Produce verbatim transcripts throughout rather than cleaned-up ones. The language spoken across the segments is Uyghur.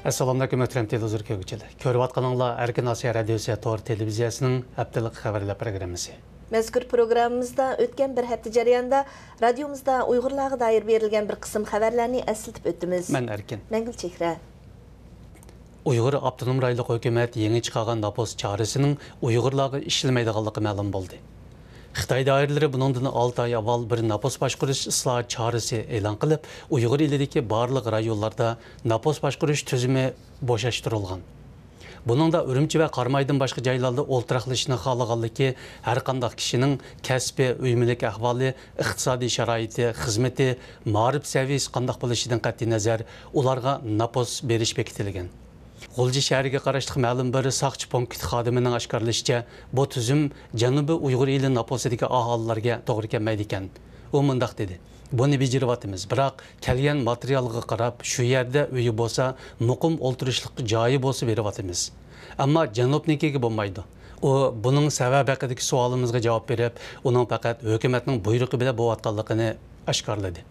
ئەسسالامۇئەلەيكۇم، مۆھتەرەم تېلېۋىزور كۆرگۈچىلەر. كۆرۈۋاتقىنىڭلار ئەركىن ئاسىيا رادىيوسى تور تېلېۋىزىيەسىنىڭ ھەپتىلىك خەۋەرلەر پروگراممىسى. مەزكۇر پروگراممىمىزدا ئۆتكەن بىر ھەپتە جەريانىدا رادىيومىزدا ئۇيغۇرلارغا دائىر بېرىلگەن بىر قىسىم خەۋەرلەرنى ئەسلىتىپ ئۆتىمىز. مەن ئەركىن. مەن گۈلچېھرە. ئۇيغۇر ئاپتونوم رايونلۇق ھۆكۈمەت يېڭى چىقارغان ناپوس چارىسىنىڭ ئۇيغۇرلارغا ئىشلىمەيدىغانلىقى مەلۇم بولدى. خىتاي دائىرىلىرى بۇنىڭدىن ئالتە ئاي ئاۋۋال بىر ناپوس باشقۇرۇش ئىسلاھات چارىسى ئېلان قىلىپ، ئۇيغۇر ئېلىدىكى بارلىق رايونلاردا ناپوس باشقۇرۇش تۈزۈمى بوشاشتۇرۇلغان. بۇنىڭدا ئۈرۈمچى ۋە قارامايدىن باشقا جايلاردا ئولتۇراقلىشىشنى خالىغانلىكى ھەر قانداق كىشىنىڭ كەسپى، ئۆي مۈلۈك ئەھۋالى، ئىقتىسادىي شارائىتى، خىزمىتى، مائارىپ سەۋىيىسى قانداق بولۇشىدىن قەتئىينەزەر، ئۇلارغا ناپوس بېرىش بېكىتىلگەن. غۇلجا شەھىرىگە قاراشلىق مەلۇم بىر ساقچى پونكىت خادىمىنىڭ ئاشكارىلىشىچە، بۇ تۈزۈم جەنۇبىي ئۇيغۇر ئېلى ناپوسىدىكى ئاھالىلەرگە توغرا كەلمەيدىكەن. ئۇ مۇنداق دېدى: بۇنى بېجىرىۋاتىمىز، بىراق كەلگەن ماتېرىيالغا قاراپ، شۇ يەردە ئۆيى بولسا، مۇقىم ئولتۇرۇشلۇق جايى بولسا بېرىۋاتىمىز. ئەمما جەنۇبنىڭكىگە بولمايدۇ. ئۇ بۇنىڭ سەۋەبى ھەققىدىكى سوئالىمىزغا جاۋاب بېرىپ، ئۇنىڭ پەقەت ھۆكۈمەتنىڭ بۇيرۇقى بىلەن بولۇۋاتقانلىقىنى ئاشكارىلىدى.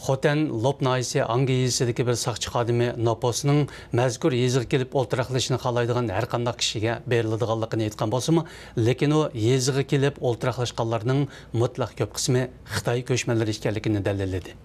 خوتەن لوپ ناھىيەسى ئاڭگى يېزىسىدىكى بىر ساقچى خادىمى نوپۇسنىڭ مەزكۇر يېزىغا كېلىپ ئولتۇراقلىشىشنى خالايدىغان ھەر قانداق كىشىگە بېرىلىدىغانلىقىنى ئېيتقان بولسىمۇ، لېكىن ئۇ يېزىغا كېلىپ ئولتۇراقلاشقانلارنىڭ مۇتلەق كۆپ قىسمى خىتاي كۆچمەنلىرى ئىكەنلىكىنى دەلىللىدى.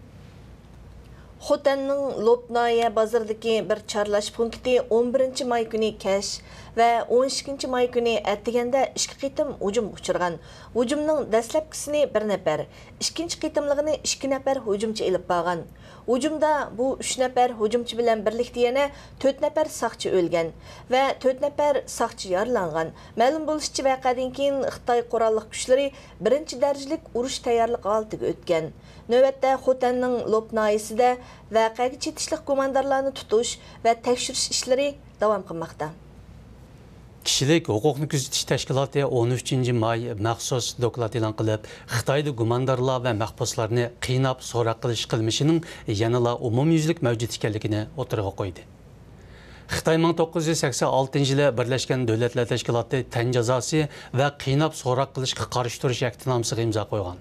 خوتەننىڭ لوپ ناھىيە بازىرىدىكى بىر چارلاش پونكىتى ئون بىرىنچى ماي كۈنى كەچ ۋە ئون ئىككىنچى ماي كۈنى ئەتىگەندە ئىككى قېتىم ھۇجۇمغا ئۇچرىغان. ھۇجۇمنىڭ دەسلەپكىسىنى بىر نەپەر، ئىككىنچى قېتىملىقىنى ئىككى نەپەر ھۇجۇمچى ئېلىپ بارغان. ھۇجۇمدا بۇ ئۈچ نەپەر ھۇجۇمچى بىلەن بىرلىكتە يەنە تۆت نەپەر ساقچى ئۆلگەن ۋە تۆت نەپەر ساقچى يارىلانغان. مەلۇم بولۇشىچە، ۋەقەدىن كېيىن خىتاي قوراللىق كۈچلىرى بىرىنچى دەرىجىلىك ئۇرۇش تەييارلىق ھالىتىگە ئۆتكەن. نۆۋەتتە خوتەننىڭ لوپ ناھىيەسىدە ۋەقەگە چېتىشلىق گۇماندارلارنى تۇتۇش ۋە تەكشۈرۈش ئىشلىرى داۋام قىلماقتا. كىشىلىك ھوقۇقنى كۆزىتىش تەشكىلاتى ئون ئۈچىنچى ماي مەخسۇس دوكلات ئېلان قىلىپ، خىتايدا گۇماندارلار ۋە مەھبۇسلارنى قىيناپ سوراق قىلىش قىلمىشىنىڭ يەنىلا ئومۇميۈزلۈك مەۋجۇت ئىكەنلىكىنى ئوتتۇرىغا قويدى. خىتاي مىڭ توققۇز يۈز سەكسەن ئالتىنچى يىلى بىرلەشكەن دۆلەتلەر تەشكىلاتى تەن جازاسى ۋە قىيناپ سوراق قىلىشقا قارشى تۇرۇش ئەھدىنامىسىغا ئىمزا قويغان.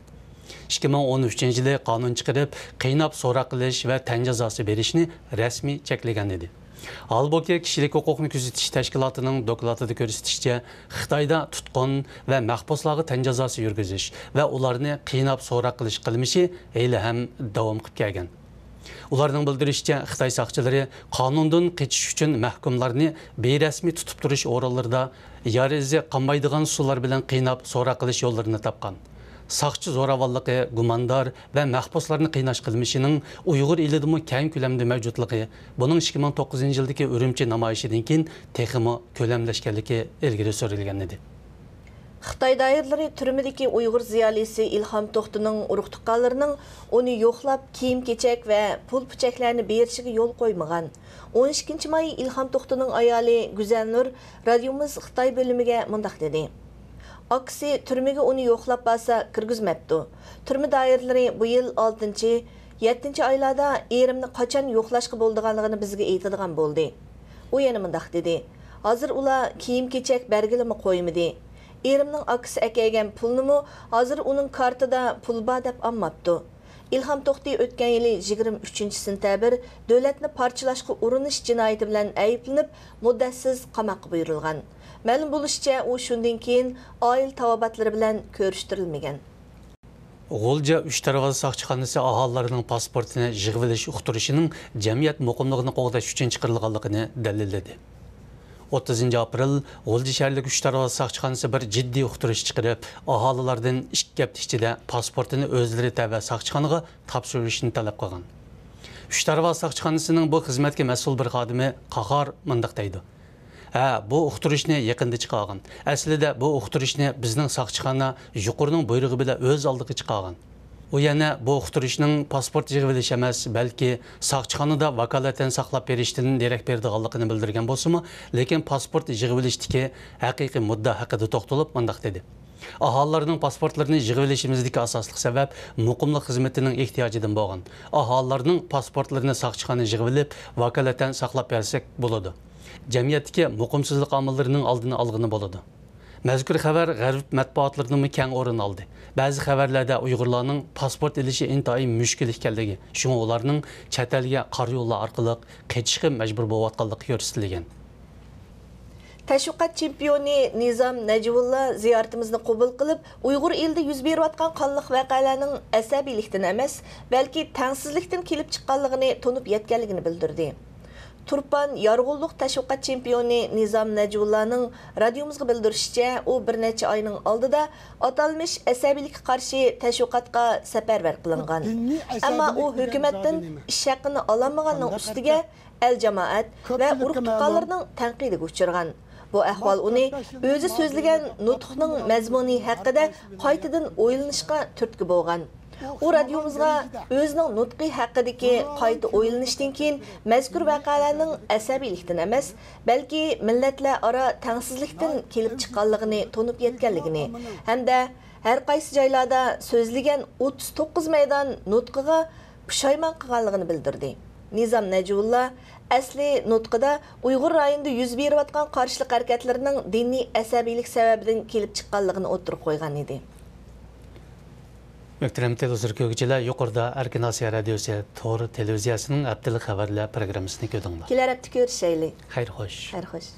ئىككى مىڭ ئون ئۈچىنچى يىلى قانۇن چىقىرىپ، قىيناپ سوراق قىلىش ۋە تەن جازاسى بېرىشنى رەسمىي چەكلىگەن ئىدى. ھالبۇكى، كىشىلىك ھوقۇقنى كۆزىتىش تەشكىلاتىنىڭ دوكلاتىدا كۆرسىتىشىچە، خىتايدا تۇتقۇن ۋە مەھبۇسلارغا تەن جازاسى يۈرگۈزۈش ۋە ئۇلارنى قىيناپ سوراق قىلىش قىلمىشى ھېلىھەم داۋام قىلىپ كەلگەن. ئۇلارنىڭ بىلدۈرۈشىچە، خىتاي ساقچىلىرى قانۇندىن قېچىش ئۈچۈن مەھكۇملارنى بىرەسمىي تۇتۇپ تۇرۇش ئورۇنلىرىدا يارا ئىزى قالمايدىغان ئۇسۇللار بىلەن قىيناپ سوراق قىلىش يوللىرىنى تاپقان. ساقچى زوراۋانلىقى، گۇماندار ۋە مەھبۇسلارنى قىيناش قىلمىشىنىڭ ئۇيغۇر ئېلىدىمۇ كەڭ كۆلەمدە مەۋجۇتلۇقى، بۇنىڭ ئىككى مىڭ توققۇزىنچى يىلدىكى ئۈرۈمچى نامايىشىدىن كېيىن تېخىمۇ كۆلەملەشكەنلىكى ئىلگىرى سۈرۈلگەن ئىدى. خىتاي دائىرىلىرى تۈرمىدىكى ئۇيغۇر زىيالىيسى ئىلھام توختىنىڭ ئۇرۇق-تۇغقانلىرىنىڭ ئۇنى يوقلاپ، كىيىم-كېچەك ۋە پۇل-پۈچەكلەرنى بېرىشىگە يول قويمىغان. ئون ئىككىنچى ماي ئىلھام توختىنىڭ ئايالى گۈزەلنۇر رادىيومىز خىتاي بۆلۈمىگە مۇنداق دېدى: ئاكىسى تۈرمىگە ئۇنى يوقلاپ بارسا كىرگۈزمەپتۇ. تۈرمە دائىرىلىرى بۇ يىل ئالتىنچى، يەتتىنچى ئايلاردا ئېرىمنى قاچان يوقلاشقا بولىدىغانلىقىنى بىزگە ئېيتىدىغان بولدى. ئۇ يەنە مۇنداق دېدى: ھازىر ئۇلار كىيىم-كېچەك بەرگىلىمۇ قويمىدى. ئېرىمنىڭ ئاكىسى ئەكەلگەن پۇلنىمۇ ھازىر ئۇنىڭ كارتىدا پۇل بار دەپ ئالماپتۇ. ئىلھام توختى ئۆتكەن يىلى يىگىرمە ئۈچىنچى سېنتەبىر دۆلەتنى پارچىلاشقا ئۇرۇنۇش جىنايىتى بىلەن ئەيىبلىنىپ، مۇددەتسىز قاماققا بۇيرۇلغان. مەلۇم بولۇشىچە، ئۇ شۇندىن كېيىن ئائىلە تاۋابىئاتلىرى بىلەن كۆرۈشتۈرۈلمىگەن. غۇلجا ئۈچ دەرۋازا ساقچىخانىسى ئاھالىلەرنىڭ پاسپورتىنى يىغىۋېلىش ئۇقتۇرۇشىنىڭ جەمئىيەت مۇقىملىقىنى قوغداش ئۈچۈن چىقىرىلغانلىقىنى دەلىللىدى. ئوتتۇزىنچى ئاپرېل، غۇلجا شەھەرلىك ئۈچ دەرۋازا ساقچىخانىسى بىر جىددىي ئۇقتۇرۇش چىقىرىپ، ئاھالىلەردىن ئىككى ھەپتە ئىچىدە پاسپورتىنى ئۆزلىرى تەۋە ساقچىخانىغا تاپشۇرۇشنى تەلەپ قىلغان. ئۈچ دەرۋازا ساقچىخانىسىنىڭ بۇ خىزمەتكە مەسئۇل بىر خادىمى قاھار مۇنداق دەيدۇ: ھە، بۇ ئۇقتۇرۇشنى يېقىندا چىقارغان. ئەسلىدە بۇ ئۇقتۇرۇشنى بىزنىڭ ساقچىخانا يۇقىرىنىڭ بۇيرۇقى بىلەن ئۆز ئالدىغا چىقارغان. ئۇ يەنە بۇ ئۇقتۇرۇشنىڭ پاسپورت يىغىۋېلىش ئەمەس، بەلكى ساقچىخانىدا ۋاكالىتەن ساقلاپ بېرىشتىن دېرەك بېرىدىغانلىقىنى بىلدۈرگەن بولسىمۇ، لېكىن پاسپورت يىغىۋېلىشتىكى ھەقىقىي مۇددىئا ھەققىدە توختىلىپ مۇنداق دېدى: ئاھالىلەرنىڭ پاسپورتلىرىنى يىغىۋېلىشىمىزدىكى ئاساسلىق سەۋەب مۇقىملىق خىزمىتىنىڭ ئېھتىياجىدىن بولغان. ئاھالىلەرنىڭ پاسپورتلىرىنى ساقچىخانا يىغىۋېلىپ، ۋاكالىتەن ساقلاپ بەرسەك بولىدۇ. جەمئىيەتتىكى مۇقىمسىزلىق ئامىللىرىنىڭ ئالدىنى ئالغىلى بولىدۇ. مەزكۇر خەۋەر غەرب مەتبۇئاتلىرىدىمۇ كەڭ ئورۇن ئالدى. بەزى خەۋەرلەردە ئۇيغۇرلارنىڭ پاسپورت ئېلىشى ئىنتايىن مۈشكۈل ئىكەنلىكى، شۇڭا ئۇلارنىڭ چەت ئەلگە قارا يوللار ئارقىلىق قېچىشقا مەجبۇر بولۇۋاتقانلىقى كۆرسىتىلگەن. تەشۋىقات چېمپىيونى نىزام نەجىۋۇللا زىيارىتىمىزنى قوبۇل قىلىپ، ئۇيغۇر ئېلىدە يۈز بېرىۋاتقان قانلىق ۋەقەلەرنىڭ ئەسەبىيلىكتىن ئەمەس، بەلكى تەڭسىزلىكتىن كېلىپ چىققانلىقىنى تونۇپ يەتكەنلىكىنى بىلدۈردى. تۇرپان يارغۇللۇق تەشۋىقات چېمپىيونى نىزام نەجىۋۇللانىڭ رادىيومىزغا بىلدۈرۈشىچە، ئۇ بىر نەچچە ئاينىڭ ئالدىدا ئاتالمىش ئەسەبىيلىككە قارشى تەشۋىقاتقا سەپەرۋەر قىلىنغان. ئەمما ئۇ ھۆكۈمەتتىن ئىش ھەققىنى ئالالمىغاننىڭ ئۈستىگە، ئەل جامائەت ۋە ئۇرۇق تۇغقانلىرىنىڭ تەنقىدىگە ئۇچرىغان. بۇ ئەھۋال ئۇنى ئۆزى سۆزلىگەن نۇتۇقنىڭ مەزمۇنى ھەققىدە قايتىدىن ئويلىنىشقا تۈرتكە بولغان. ئۇ رادىيومىزغا ئۆزىنىڭ نۇتقى ھەققىدىكى قايتا ئويلىنىشتىن كېيىن مەزكۇر ۋەقەلەرنىڭ ئەسەبىيلىكتىن ئەمەس، بەلكى مىللەتلەر ئارا تەڭسىزلىكتىن كېلىپ چىققانلىقىنى تونۇپ يەتكەنلىكىنى ھەمدە ھەر قايسى جايلاردا سۆزلىگەن ئوتتۇز توققۇز مەيدان نۇتقىغا پۇشايمان قىلغانلىقىنى بىلدۈردى. نىزام نەجىۋۇللا ئەسلى نۇتقىدا ئۇيغۇر رايونىدا يۈز بېرىۋاتقان قارشىلىق ھەرىكەتلىرىنىڭ دىنىي ئەسەبىيلىك سەۋەبىدىن كېلىپ چىققانلىقىنى ئوتتۇرىغا قويغان ئىدى. مۆھتەرەم تېلېۋىزور كۆرگۈچىلەر، يۇقىرىدا ئەركىن ئاسىيا رادىيوسى تور تېلېۋىزىيەسىنىڭ ھەپتىلىك خەۋەرلەر پروگراممىسىنى كۆردۈڭلار. كېلەر ھەپتە كۆرۈشەيلى. خەير خوش. خەير خوش.